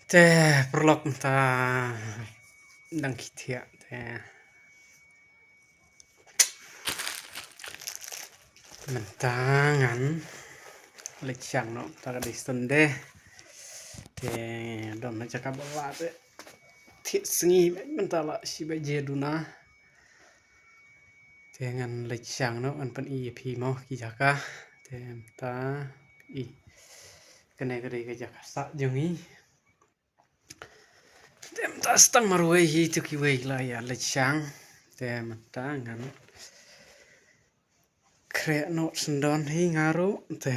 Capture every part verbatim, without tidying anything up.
Te paralok mynta dang khie thiah te mynta ngan leit shang noh mynta ka dei Sunday. Te don na jaka ba lah te thiah sngi mynta lah shi baje duna. Te ngan leit shang noh ngan pyni ïa phi mo ki jaka. Te mynta i kane ka dei ka jaka sah jong i. Te mynta stang marwei hi tu kiwei la ïa leit shang. Te mynta ngan khreh noh syndon hi nga ruh. Te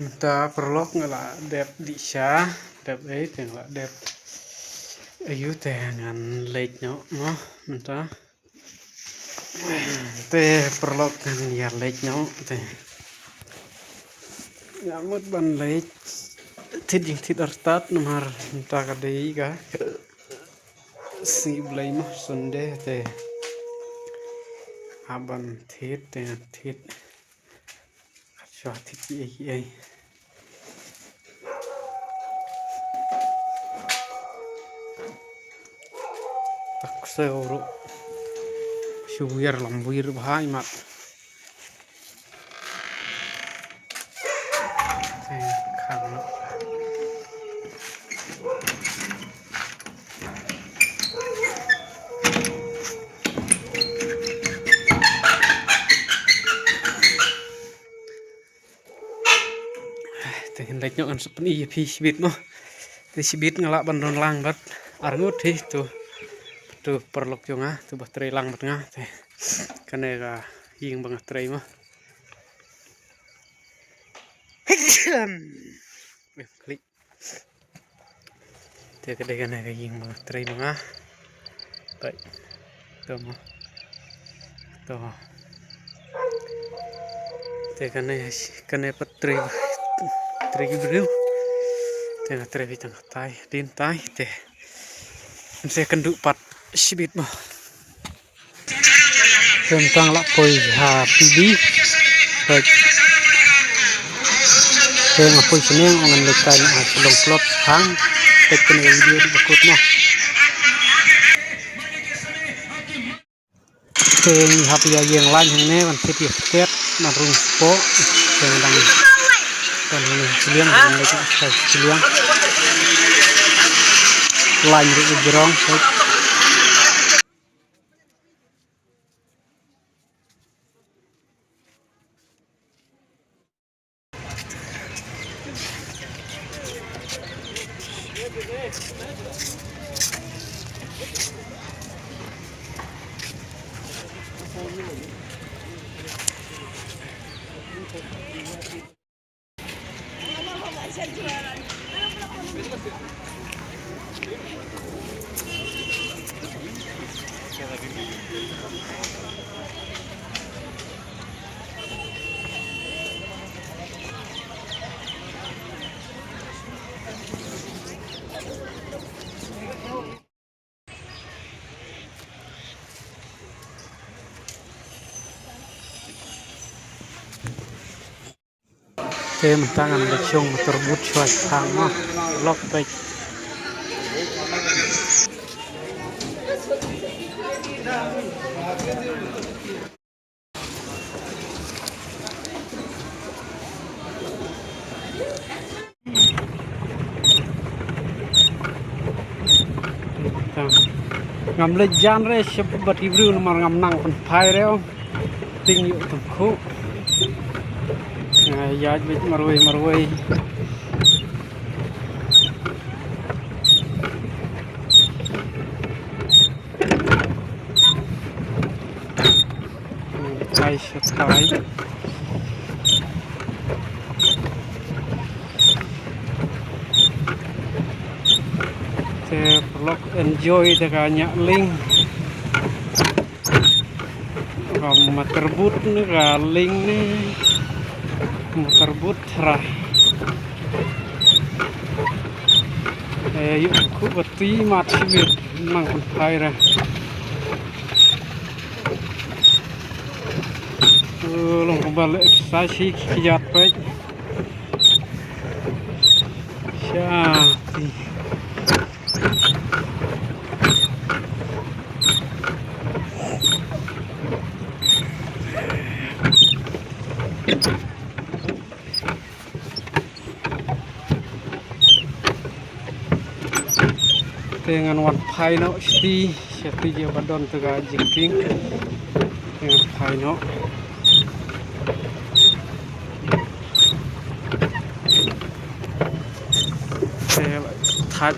mynta paralok nga la dep dih sha dep ei te nga la dep ayu te ngan leit noh mo mynta. Te paralok ngan ïa leit noh te. Ïa mut ban leit thied jingthied artat namar mynta ka dei ka sngi Blei mo Sunday te. Hap ban thied te thied. Shuwa thied kiei kiei. Tak sew ruh. Shu wir lam wir bha i mat. Te khang noh. Te hin leit noh ngan sa pyni ïa phi shibit mo. Te shibit nga lah ban don lang bad arngut hi tu. Tu paralok jong nga tu ba trei lang bad nga te. Kane ka ïing ba nga trei mo. Klik. Te ka dei kane ka ïing ba nga trei ma nga. Peit. To mo. To. Te kane kane pat trei trei ki briew. Te nga trei beit tang tai din tai te. Te kan duh pat shibit mo. Te mynta nga la poi ha P B. Peit. Te nga poi shaneng, ngan leit kai na ha Shillong Club hang. Peit kane ka video dei ba kut mo. Te ngi hap ïa ïeng lain hangne ban thied ïa ka tet ban rung spah. Te ngi dang ban hangne ha shiliang, ngan leit kai shiliang. Lain ruh ka jrong. Peit. Te mynta ngan leit shong motor boot shuwa shipang mo. Lok peit. Ngam leit jan re sha bad ki briew namar ngam nang pynphai re. Ting ïoh tymkhuh. Nga ïaid beit marwei marwei. Ai shatai. Te paralok enjoy da ka ñiah lieng. Ka motor boot ne ka lieng ne. Motor boot ra. Eh, ïoh khuh ba ti mat shibit nang pynphai ra. Oh, long kumba leh exercise hi ki kjat peit. Sha ti. Te ngan wan phai noh shati, shati jia ba don te ka jingkieng. Te ngan phai noh. Te la thait,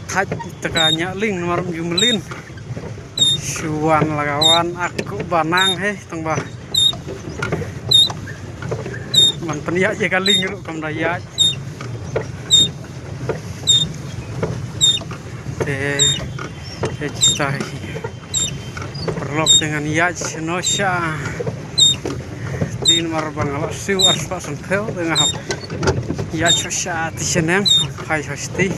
thait te ka ñiah lieng namar ym ju mlien. Shu wan la ka wan ak ko ba nang he tang ba. Man pynïaid ïa ka lieng ruh kam da ïaid. Te, te kita hi. Paralok te ngan ïaid shano sha. Tin mar ba nga la siew ar spah san phew te nga hap ïaid sha sha ti shaneng phai sha shati.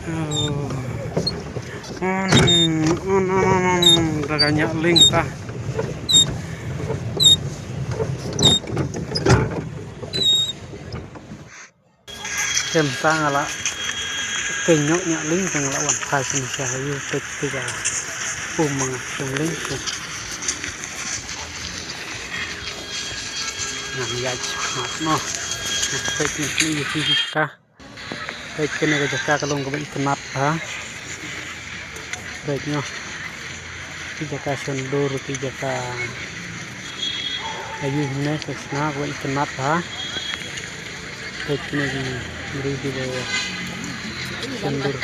Oh. Un, un, un, un, un. Da ka ñiah lieng ta. Te mynta nga la kynnoh ñiah lieng te nga la wan phai sha ïa peit te ka um ma nga shong lieng te. Ngan ïaid sha khmat noh. Ngan peit ñiah lieng ïa phi ka. Peit kane ka jaka ka long kaba itynnat bha. Peit noh. Ki jaka shon dur, ki jaka ayu hynne ka shna kaba itynnat bha. Peit kine ki briew kiba shon dur.